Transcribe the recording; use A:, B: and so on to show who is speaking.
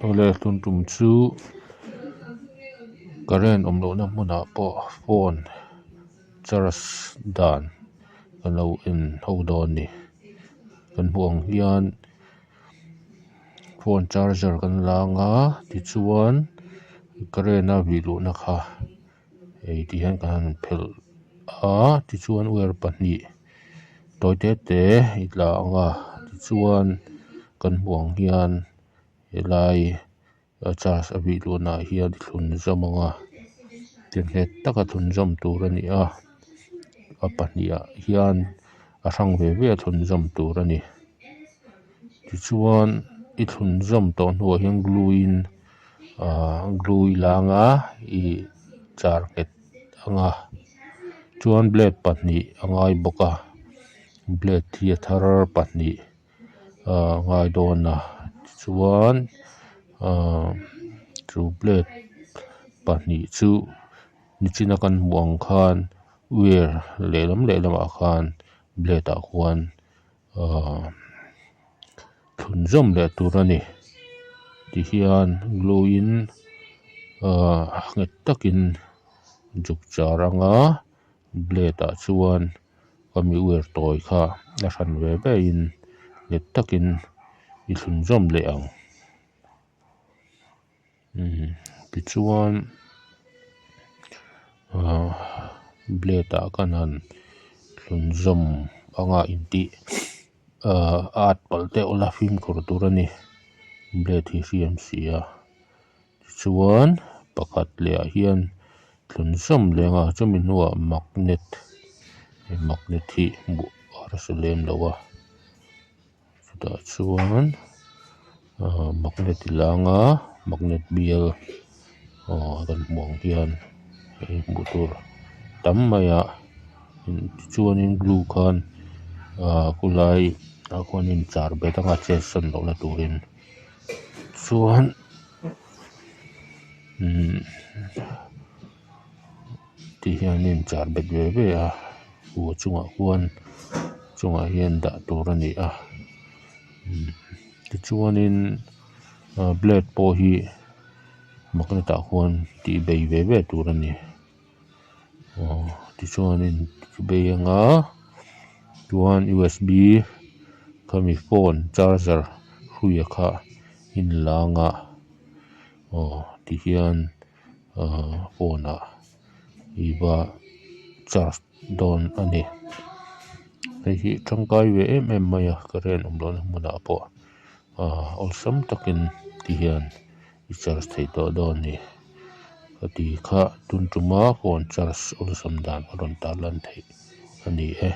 A: Awle tun tum chu current awm lohna hmunah pawh phone charge dan kan lo en ho dawn a ni kan hmuh ang hian phone charger kan la anga tichuan current a vih luhna kha hei ti hian kan han phelh a tichuan wire pahnih tawi te te i tla ang a tichuan kan hmuh ang hian helai a charge a bih luhna ah hian thlun zawm ang a ti nghet taka thlun zawm tur a ni a a pahnih ah hian a hrang ve ve a thlun zawm tur a ni tichuan i thlun zawm tawh hnuah hian glue in ahh glue i la anga ih char nghet anga chuan blade pahnih a ngai bawk a blade hi a thar pahnih ahh a ngai dawn a tichuan ahh chu blade pahnih chu nichina kan hmuh ang khan wire lehlam lehlamah khan blade ah khuan ahh thlun zawm leh tur a ni tihian glue in ahh nghet takin zuk char anga blade ah chuan khami wire tawi kha a hran ve ve in nghet takin i thlun zawm leh ang umm tichuan ahh blade ah khan han thlun zawm anga intih ahh a at palh deuh la fimkhur tur a ni blade hi hriam si a tichuan pakhat leh ah hian thlun zawm leh anga chumi hnuah magnet magnet hi hmuh a harsa lem lo a. Chutah chuan ahh magnet i la anga magnet bial aw kan hmuh ang hian hei hmuh tur tam mai a tichuanin glue khan ahh khulai ah khuanin char bet anga chet sawn lohna turin chuan umm ti hianin char bet ve ve a kua chungah khuan chungah hian dah tur a ni a tichuanin ah blade pawh hi magnet ah khuan tih bei ve ve tur a ni aw tichuanin bei anga chuan u s b khami phone charger hruia kha inla anga aw tihian. Ahh phone ah i va charge dawn a ni hei hi tangkai ve em em mai a current awm lohna hmunah pawh ahh awlsam takin ti hian i charge thei tawh dawn a ni ka ti kha tun tuma phone charge awlsam dan a rawn tarlan theih a ni e.